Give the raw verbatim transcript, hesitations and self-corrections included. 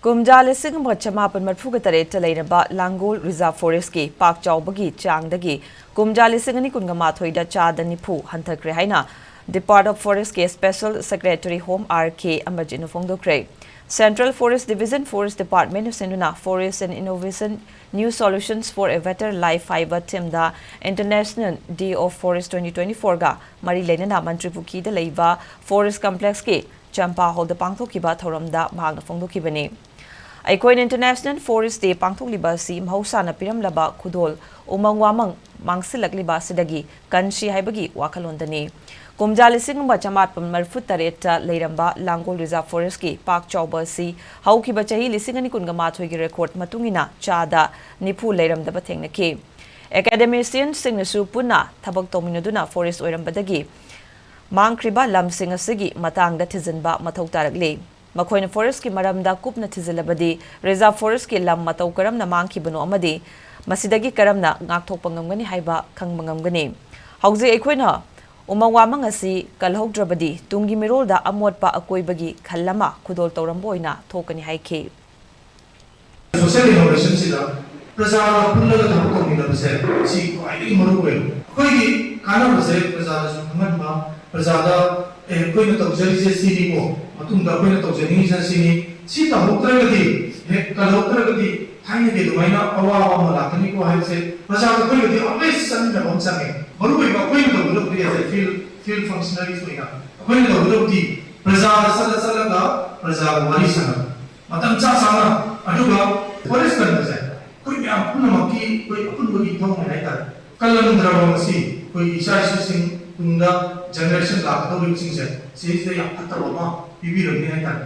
ꯀꯨꯝꯖꯥ ꯂꯤꯁꯤꯡ ꯑꯃ ꯆꯃꯥꯄꯟ ꯃꯔꯤꯐꯨꯒ ꯇꯔꯦꯠꯇ ꯂꯩꯔꯝꯕ ꯂꯥꯡꯒꯣꯜ Reserve Forest ꯀꯤ ꯄꯥꯛ ꯆꯥꯎꯕꯒꯤ ꯆꯥꯡꯗꯒꯤ ꯀꯨꯝꯖꯥ ꯂꯤꯁꯤꯡ ꯑꯅꯤ ꯀꯨꯟꯒ ꯃꯥꯊꯣꯏꯗ ꯆꯥꯗ ꯅꯤꯐꯨ ꯍꯟꯊꯈ꯭ꯔꯦ ꯍꯥꯏꯅ Department of Forest ꯀꯤ Special Secretary Home R K ꯑꯃꯔꯖꯤꯠꯅ ꯐꯣꯡꯗꯣꯛꯈ꯭ꯔꯦ꯫ Central Forest Division Forest Department ꯅ ꯁꯤꯟꯗꯨꯅ Forest and Innovation New Solutions for a Better Life ꯍꯥꯏꯕ theme the International Day of Forest twenty twenty-four ꯒ ꯃꯔꯤ ꯂꯩꯅꯅ ꯃꯟꯇ꯭ꯔꯤ ꯄꯨꯈ꯭ꯔꯤꯗ ꯂꯩꯕ Forest Complex ꯀꯤ ꯆꯝꯄꯥ ꯍꯣꯜꯗ ꯄꯥꯡꯊꯣꯛꯈꯤꯕ ꯊꯧꯔꯝꯗ ꯃꯍꯥꯛꯅ ꯐꯣꯡꯗꯣꯛꯈꯤꯕꯅꯤ꯫ ꯑꯩꯈꯣꯏꯅ International Forest Day ꯄꯥꯡꯊꯣꯛꯂꯤꯕ ꯑꯁꯤ ꯃꯍꯧꯁꯥꯅ ꯄꯤꯔꯝꯂꯕ ꯈꯨꯗꯣꯜ ꯎꯃꯪ ꯋꯥꯃꯪ ꯃꯥꯡꯁꯤꯜꯂꯛꯂꯤꯕ ꯑꯁꯤꯗꯒꯤ ꯀꯟꯁꯤ ꯍꯥꯏꯕꯒꯤ ꯋꯥꯈꯜꯂꯣꯟꯗꯅꯤ꯫ ꯀꯨꯝꯖꯥ ꯂꯤꯁꯤꯡ ꯑꯃ ꯆꯃꯥꯄꯟ ꯃꯔꯤꯐꯨ ꯇꯔꯦꯠꯇ ꯂꯩꯔꯝꯕ ꯂꯥꯡꯒꯣꯜ Reserve Forest ꯀꯤ ꯄꯥꯛ ꯆꯥꯎꯕ ꯑꯁꯤ ꯍꯧꯈꯤꯕ ꯆꯍꯤ ꯂꯤꯁꯤꯡ ꯑꯅꯤ ꯀꯨꯟꯒ ꯃꯥꯊꯣꯏꯒꯤ record ꯃꯇꯨꯡ ꯏꯟꯅ ꯆꯥꯗ ꯅꯤꯐꯨ ꯂꯩꯔꯝꯗꯕ ꯊꯦꯡꯅꯈꯤ꯫ Academician ꯁꯤꯡꯅꯁꯨ ꯄꯨꯟꯅ ꯊꯕꯛ ꯇꯧꯃꯤꯟꯅꯗꯨꯅ forest ꯑꯣꯏꯔꯝꯕꯗꯒꯤ ꯃꯥꯡꯈ꯭ꯔꯤꯕ ꯂꯝꯁꯤꯡ ꯑꯁꯤꯒꯤ ꯃꯇꯥꯡꯗ ꯊꯤꯖꯤꯟꯕ ꯃꯊꯧ ꯇꯥꯔꯛꯂꯤ꯫ ꯃꯈꯣꯏꯅ forest ꯀꯤ ꯃꯔꯝꯗ ꯀꯨꯞꯅ ꯊꯤꯖꯤꯜꯂꯕꯗꯤ Reserve Forest ꯀꯤ ꯂꯝ ꯃꯇꯧ ꯀꯔꯝꯅ ꯃꯥꯡꯈꯤꯕꯅꯣ ꯑꯃꯗꯤ ꯃꯁꯤꯗꯒꯤ ꯀꯔꯝꯅ ꯉꯥꯛꯊꯣꯛꯄ ꯉꯝꯒꯅꯤ ꯍꯥꯏꯕ ꯈꯪꯕ ꯉꯝꯒꯅꯤ꯫ ꯍꯧꯖꯤꯛ ꯑꯩꯈꯣꯏꯅ ꯎꯃꯪ ꯋꯥꯃꯪ ꯑꯁꯤ ꯀꯜꯍꯧꯗ꯭ꯔꯕꯗꯤ ꯇꯨꯡꯒꯤ ꯃꯤꯔꯣꯜꯗ ꯑꯃꯣꯠꯄ ꯑꯀꯣꯏꯕꯒꯤ ꯈꯜ ꯑꯃ ꯈꯨꯗꯣꯜ ꯇꯧꯔꯝꯕ ꯑꯣꯏꯅ ꯊꯣꯛꯀꯅꯤ ꯍꯥꯏꯈꯤ꯫ Social innovation ꯁꯤꯗ ꯄ꯭ꯔꯖꯥꯒ ꯄꯨꯜꯂꯒ ꯊꯕꯛ ꯇꯧꯃꯤꯟꯅꯕꯁꯦ ꯁꯤ ꯈ꯭ꯋꯥꯏꯗꯒꯤ ꯃꯔꯨ ꯑꯣꯏ꯫ ꯑꯩꯈꯣꯏꯒꯤ ꯀꯥꯟꯅꯕꯁꯦ ꯄ꯭ꯔꯖꯥꯗꯁꯨ ꯈꯪꯍꯟꯕ, ꯄ꯭ꯔꯖꯥꯗ "ꯑꯦ, ꯑꯩꯈꯣꯏꯅ ꯇꯧꯖꯔꯤꯁꯦ ꯁꯤꯅꯤꯀꯣ, ꯃꯇꯨꯡꯗ ꯑꯩꯈꯣꯏꯅ ꯇꯧꯖꯅꯤꯡꯉꯤꯁꯤꯅ ꯁꯤꯅꯤ, ꯁꯤ ꯇꯧꯍꯧꯗ꯭ꯔꯒꯗꯤ, ꯍꯦꯛ ꯀꯜꯍꯧꯗ꯭ꯔꯒꯗꯤ ꯊꯥꯏꯅꯒꯤ ꯑꯗꯨꯃꯥꯏꯅ ꯑꯋꯥꯕ ꯑꯃ ꯂꯥꯛꯀꯅꯤꯀꯣ" ꯍꯥꯏꯕꯁꯦ ꯄ꯭ꯔꯖꯥꯒ ꯑꯩꯈꯣꯏꯒꯗꯤ always ꯆꯠꯃꯤꯟꯅꯕ ꯑꯃ ꯆꯪꯉꯦ꯫ ꯃꯔꯨ ꯑꯣꯏꯕ ꯑꯩꯈꯣꯏꯅ ꯇꯧꯒꯗꯕꯗꯤ as a field, field functionaries ꯑꯣꯏꯅ ꯑꯩꯈꯣꯏꯅ ꯇꯧꯒꯗꯕꯗꯤ ꯄ꯭ꯔꯖꯥꯗ ꯆꯠꯂ ꯆꯠꯂꯒ ꯄ꯭ꯔꯖꯥꯒ ꯋꯥꯔꯤ ꯁꯥꯟꯅꯕ꯫ ꯃꯇꯝ ꯆꯥ ꯆꯥꯅ, ꯑꯗꯨꯒ forest ꯀꯟꯕꯁꯦ ꯑꯩꯈꯣꯏ ꯃꯌꯥꯝ ꯄꯨꯝꯅꯃꯛꯀꯤ ꯑꯩꯈꯣꯏ ꯑꯄꯨꯟꯕꯒꯤ ꯏꯊꯧꯅꯦ ꯍꯥꯏꯇꯥꯔꯦ꯫ ꯀꯜꯂꯝꯗ꯭ꯔꯕ ꯉꯁꯤ ꯑꯩꯈꯣꯏ ꯏꯆꯥ ꯏꯁꯨꯁꯤꯡ, ꯇꯨꯡꯗ generation ꯂꯥꯛꯀꯗꯧꯔꯤꯕꯁꯤꯡꯁꯦ ꯁꯤꯁꯤꯗ ꯌꯥꯝ ꯐꯠꯇꯕ ꯑꯃ ꯄꯤꯕꯤꯔꯝꯅꯤ ꯍꯥꯏꯇꯥꯔꯦ꯫